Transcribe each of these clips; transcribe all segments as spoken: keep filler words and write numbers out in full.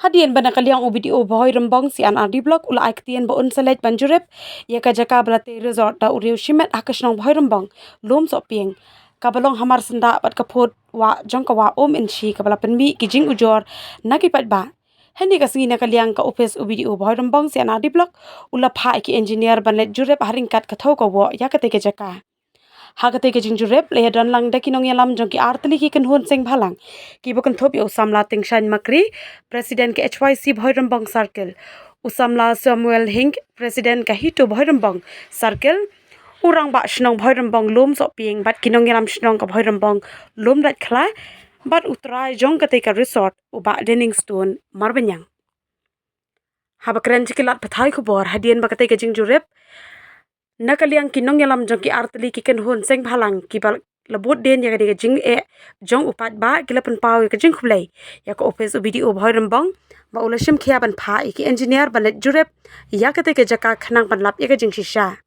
Hadien ba na ka liang u BDO Bhoirymbong C&RD Block u la ai ktien ba un sa leit ban jurip ïa ka jaka ba la tei resort da u riew shimet ha ka shnong Bhoirymbong, Lumsohpieng, kaba long hamar syndah bad ka phud wah jong ka wah Umeinshi kaba la pynmih ki jingujor na ki paidbah. Hynne ka sngi na ka liang ka ophis u BDO Bhoirymbong C&RD Block u la phah ïa ki engineer ban leit jurip ha ryngkat ka thew ka woh ïa katei ka jaka. Ha katei ka jingjurip la ïadon lang da ki nongïalam jong ki artylli ki kynhun seng bhalang, kiba kynthup ïa u samla Tingshain Makri, President ka HYC Bhoirymbong Circle, u samla Samuel Hing, President ka HITO Bhoirymbong Circle, u rangbah shnong Bhoirymbong Lumsohpieng bad ki nongïalam shnong ka Bhoirymbong Lumlaitkhlai, bad u trai jong katei ka resort, u Bah Denningstone Marbaniang. Haba kren sha ki lad pathai khubor hadien ba katei ka jingjurip, na ka liang ki nongïalam jong ki artylli ki kynhun seng bhalang kiba la bud dien ïa katei ka jingeh jong u paidbah ki la pynpaw ïa ka jingkhublei ïa ka ophis u BDO Bhoirymbong ba u la shim khia ban phah ïa ki engineer ban leit jurip ïa katei ka jaka khnang ban lap ïa ka jingshisha.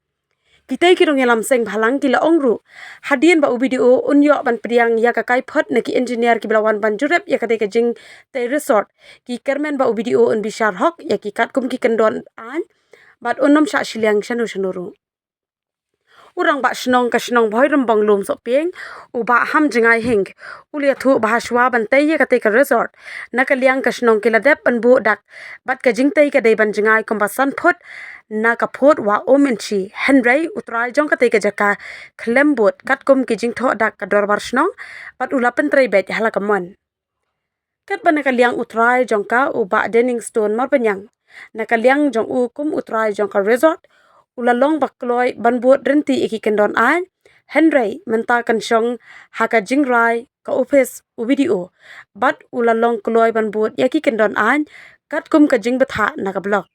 Kitei ki nongïalam seng bhalang ki la ong ruh, hadien ba u BDO un ïoh ban pdiang ïa ka kaiphod na ki engineer kiba la wan ban jurip ïa katei ka jingtei resort, ki kyrmen ba u BDO un bishar hok ïa ki katkum ki kyndon aiñ bad un ym shah shiliang shano shano ruh. U rangbah shnong ka shnong Bhoirymbong Lumsohpieng, u Bah Hamjngai Hing, u la ïathuh ba ha shuwa ban tei ïa katei ka resort, na ka liang ka shnong ki la dep ban buh dak bad ka jingtei ka dei ban jngai kumba san phut na ka phud wah Umeinshi, hynrei u trai jong katei ka jaka khlem bud katkum ki jingthoh dak ka dorbar shnong bad u la pyntrei beit ha la ka mon. Katba na ka liang u trai jong ka, u Bah Denningstone Marbaniang, na ka liang jong u kum u trai jong ka resort, u la long ba kloi ban bud rynti ïa ki kyndon aiñ, hynrei mynta kan shong ha ka jingrai ka ophis u BDO bad u la long kloi ban bud ïa ki kyndon aiñ katkum ka jingbthah na ka block.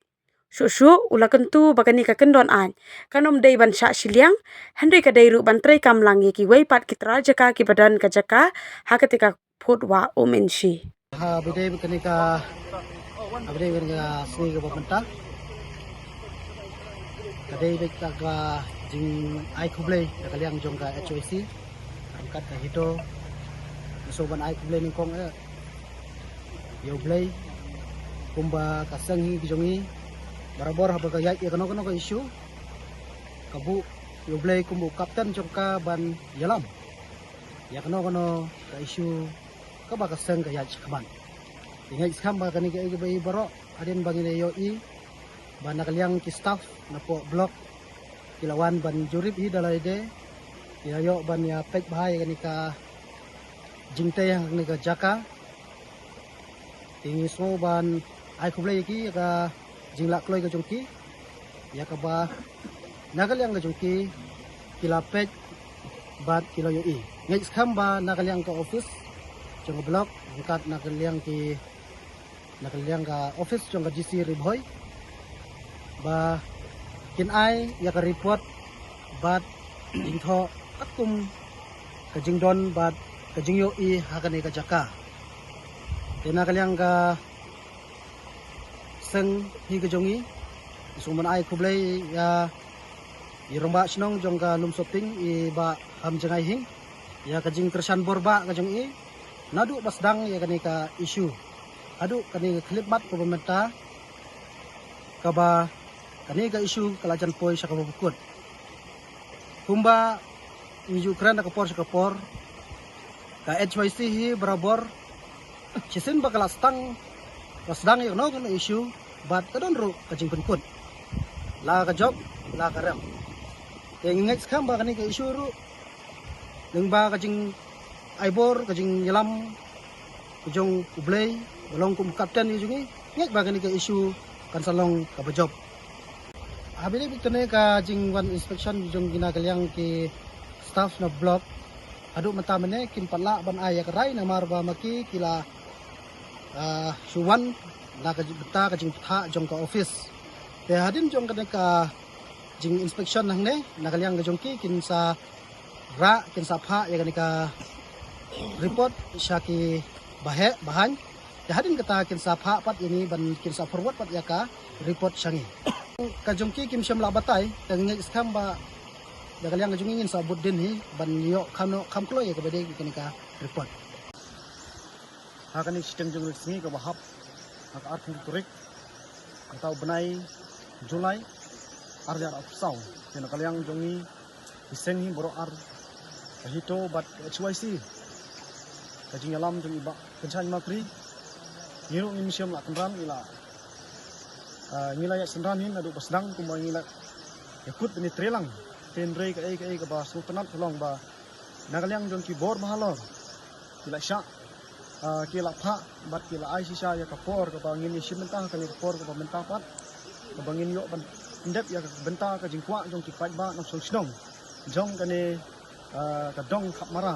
Shuh shuh u la kyntu ba kane ka kyndon aiñ kan ym dei ban shah shiliang, hynrei ka dei ruh ban treikam lang ïa kiwei pat ki trai jaka kiba don ka jaka ha katei ka phud wah Umeinshi. Ha ba dei kane ka, ha ba dei kane ka sngi kaba mynta, ka dei beit ka jingai khublei na ka liang jong ka HYC ryngkat ka HITO. Ngi sngewbha ban ai khublei nyngkong eh ïa U Blei kumba ka seng hi ka jong ngi barabor haba ka ïaid ïa kano kano ka issue, ka buh ïa U Blei kumba u kapten jong ka ban ïalam ïa kano kano ka issue kaba ka seng ka ïaid shakhmat. Te ngeit skhem ba kane kaei kaba i baroh hadien ba ngi la ïohi ba na ka liang ki staff na poh block ki la wan ban jurip hi da lade, ki la ïoh ban ïa peit bha ïa kane ka jingtei ha kane ka jaka. Te ngi sngewbha ban ai khublei ïa ki ïa ka jinglah kloi ka jong ki, ïa kaba na ka liang ka jong ki ki la peit bad ki la ïohi. Ngeit skhem ba na ka liang ka office jong ka block ryngkat na ka liang ki, na ka liang ka office jong ka DC Ri Bhoi ba kin ai ïa ka report bad jingthoh katkum ka jingdon bad ka jingïohi ha kane ka jaka. Te na ka liang ka seng hi ka jong ngi, ngi sngewbha ban ai khublei ïa i rangbah shnong jong ka Lumsohpieng, i Bah Hamjngai Hing, ïa ka jingkyrshan bor ba ka jong i naduh ba sdang ïa kane ka issue haduh kane ka khyllipmat kaba mynta, kaba kane ka issue ka la jan poi sha kaba kut. Kumba ngi ju kren na ka por sha ka por, ka HYC hi barabor shisien ba ka la sdang, ka sdang ïa kano kano issue bad ka don ruh ka jingpynkut, la ka jop la ka rem. Te ngi ngeit skhem ba kane ka issue ruh lyngba ka jingai bor, ka jingïalam ka jong U Blei ba long kum u kapten ïa jong ngi, ngeit ba kane ka issue kan sa long kaba jop. Ha ba dei beit kane ka jingwan inspection jong ki na ka liang ki staff na block, haduh mynta mynne kim pat lah ban ai ïa ka rai namar ba ma ki ki la, ah, shu wan na ka bynta ka jingbthah jong ka office. Te hadien jong kane ka jing inspection hangne, na ka liang ka jong ki kin sa rah, kin sa phah ïa kane ka report sha ki baheh bahaiñ. Te hadien kata kin sa phah pat ïa ngi ban kin sa forward pat ïa ka report sha ngi. Ka jong ki kim shym lah batai, te ngi ngeit skhem ba da ka liang ka jong ngi ngin sa bud dien hi ban ïoh kham noh kham kloi ïa kaba dei kane ka report. Ha kane shiteng jong ka sngi kaba hap, Ha ka arphew tarik, kata u bnai July, ar hajar arphew saw. Te na ka liang jong ngi, ki seng hi baroh ar, ka HITO bad H Y C, ka jingïalam jong i Bah Tynshaiñ Makri, ngi ruh ngim shym la kynran, ngi la, ah, ngi la ïa synran hi naduh ba sdang kumba ngi la ïa kut ban ïa trei lang. Te hynrei kaei kaei kaba sngewtynnat ka long ba na ka liang jong ki bor ba halor, ki la shah, ah, ki la phah bad ki la ai shisha ïa ka por kaba ngin ïa shim bynta, kane ka por kaba mynta pat, kaba ngin ïoh ban pyndep ïa ka bynta ka jingkwah jong ki paidbah nongshong shnong jong kane, ah, ka dong Khapmara.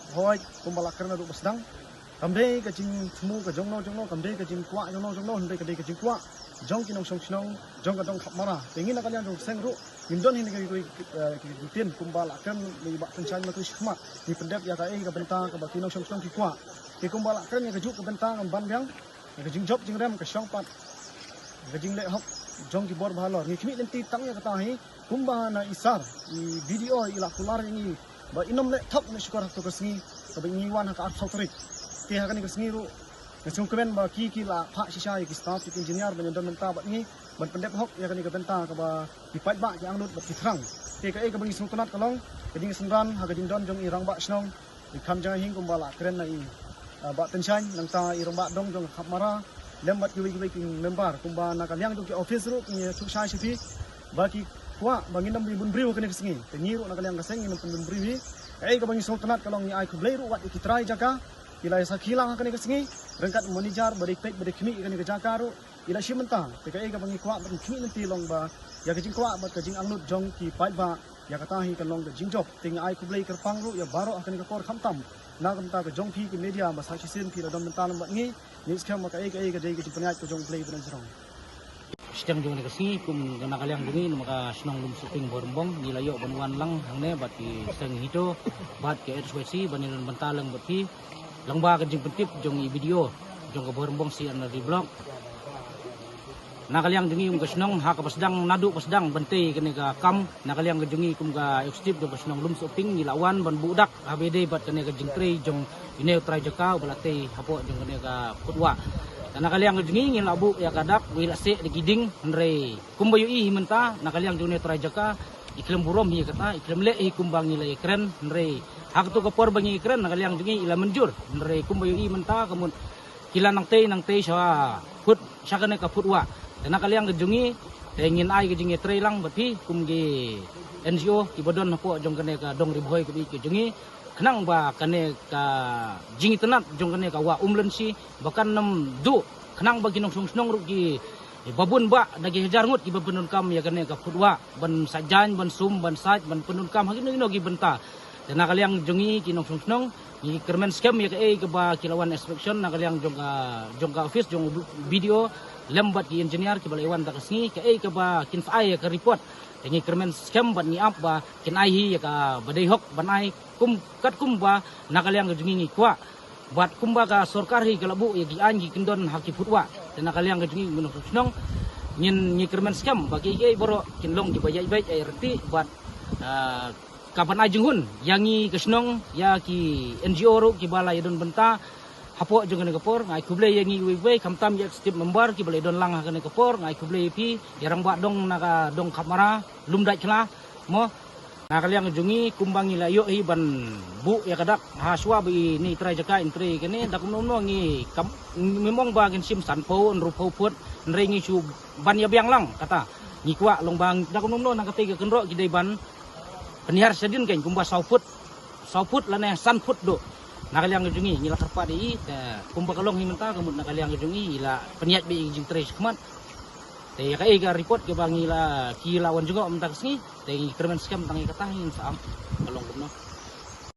Hooid, kumba la kren naduh ba sdang, kam dei ka jingthmu ka jongno jongno, kam dei ka jingkwah jongno jongno, hynrei ka dei ka jingkwah jong ki nongshong shnong jong ka dong Khapmara. Te ngi na ka liang jong ka seng ruh ngim don hi na ka, ka, ka, ka ktien kumba la kren na i Bah Tynshaiñ Makri shakhmat. Ngi pyndep ïa kaei ka bynta kaba ki nongshong shnong ki kwah. Te kumba la kren ïa kajuh ka bynta ngam ban biang, ïa ka jingjop jingrem ka shong pat, ïa ka jingleh hok jong ki bor ba halor. Ngi khmih lynti tang ïa kata hi, kumba na i sir, i B D O i la kular ïa ngi ba in ym leh thok ne shukor ha kato ka sngi kaba ngi wan ha ka arphew tarik. Te ha kane ka sngi ruh nga sngewkmen ba ki, ki la phah shisha ïa ki staff, ïa ki engineer ban ïa don bynta bad ngi ban pyndep hok ïa kane ka bynta kaba ki paidbah ki angnud bad ki thrang. Te kaei kaba ngi sngewtynnat ka long ka jingsynran ha ka jingdon jong i rangbah shnong, i kham jinghikai kumba la kren na i, ah, Bah Tynshaiñ, nangta i rangbah dong jong ka Khapmara, lem bad kiwei kiwei ki member, kumba na ka liang jong ki office ruh ngi ïathuh shai sha phi ba ki kwah ba ngin ym bun briew ha kane ka sngi. Te ngi ruh na ka liang ka seng ngin ym pynbun briew hi. Kaei kaba ngi sngewtynnat ka long ngi ai khublei ruh wat ïa ki trai jaka, ki la ïa sakhi lang ha kane ka sngi, ryngkat manager ba dei peit ba dei khmih ïa kane ka jaka ruh i la shim bynta. Te kaei kaba ngi kwah bad ngi khmih lynti long ba ïa ka jingkwah bad ka jingangnud jong ki paidbah, ïa kata hi kan long ka jingjop. Te ngi ai khublei kyrpang ruh ïa baroh ha kane ka por, khamtam na ka bynta ka jong phi ki media ba sa shisien phi la don bynta lem bad ngi. Ngi skhem ba kaei kaei ka dei ka jingpynïaid ka jong U Blei ba nongjrong. Shiteng jong kane ka sngi, kum na ka liang jong ngi, na ka shnong Lumsohping Bhoirymbong, ngi la ïoh ban wan lang hangne bad ki seng HITO bad ki H Y C ban ïa don bynta lang bad phi lyngba ka jingpyntip jong i B D O jong ka Bhoirymbong C and R D Block. Na ka liang jong ngi kum ka shnong, ha kaba sdang, naduh ba sdang ban tei kane ka kam, na ka liang ka jong ngi kum ka executive jong ka shnong Lumsohping, ngi la wan ban buh dak ha ba ïadei bad kane ka jingtrei jong ine u trai jaka uba la tei hapoh jong kane ka phutwah. Te na ka liang ka jong ngi, ngi la buh ïa ka dak, wei la seh da ki ding, hynrei kumba ïohi hi mynta, na ka liang jong ine u trai jaka i khlem burom hi ïa kata, i khlem leh hi kumba ngi la ïakren, hynrei ha kato ka por ba ngi ïakren, na ka liang jong ngi i la mynjur, hynrei kumba ïohi mynta ka mut ki la nang tei, nang tei sha phut, sha kane ka phutwah. Te na ka liang ka jong ngi, te ngin ai ka jingïatrei lang bad phi kum ki N G O kiba don hapoh jong kane ka dong Ri Bhoi kaba ïeit ka jong ngi, khnang ba kane ka jingitynnad jong kane ka wah Umlynshi ba kan ym duh, khnang ba ki nongshong shnong ruh kiba bun bah, da ki hajar ngut kiba pyndonkam ïa kane ka phutwah ban sait jaiñ, ban sum, ban sait, ban pyndonkam ha kino kino ki bynta. Te na ka liang jong ngi ki nongshong shnong, ngi kyrmen skhem ïa kaei kaba ki la wan inspection na ka liang jong ka, jong ka office jong B D O lem bad ki engineer kiba la ïa wan da ka sngi, kaei kaba kin sa ai ïa ka report. Te ngi kyrmen skhem bad ngi ap ba kin ai hi ïa kaba dei hok ban ai, kum, katkum ba na ka liang ka jong ngi ngi kwah bad kumba ka sorkar hi ka la buh ïa ki aiñ ki kyndon ha ki phutwah. Te na ka liang ka jong ngi ki nongshong shnong, ngin, ngi kyrmen skhem ba kiei kiei baroh kin long kiba ïaid beit ïaid ryntih bad, ah, ka ban ai jinghun ïa ngi ka shnong, ïa ki N G O ruh kiba la ïa don bynta hapoh jong kane ka por. Nga ai khublei ïa ngi uwei uwei, khamtam ïa executive member kiba la ïa don lang ha kane ka por. Nga ai khublei ïa phi, ïa rangbah dong na ka dong Khapmara, Lumdait Khla, mo. Na ka liang jong ngi kumba ngi la ïoh hi ban buh ïa ka dak ha shuwa ba ine i trai jaka in trei kane, da kumno kumno ngi kam, ngim ong ba ngin shim sanphew hynriewphew phut, hynrei ngi shu ban ïa biang lang kata. Ngi kwah long ba da kumno kumno na katei ka kynroh ki dei ban pynhiar shadien kein kumba saw phut, saw phut lane san phut duh. Na ka liang ka jong ngi ngi la kyrpad ïa i, te kumba ka long hi mynta ka mut na ka liang ka jong ngi i la pynïaid beit ïa ka jingtrei shakhmat. Te ïa kaei ka report kaba ngi la, ki la wan jngoh mynta ka sngi, te ngi kyrmen skhem tang ïa kata hi, ngin sa ap ka long kumno.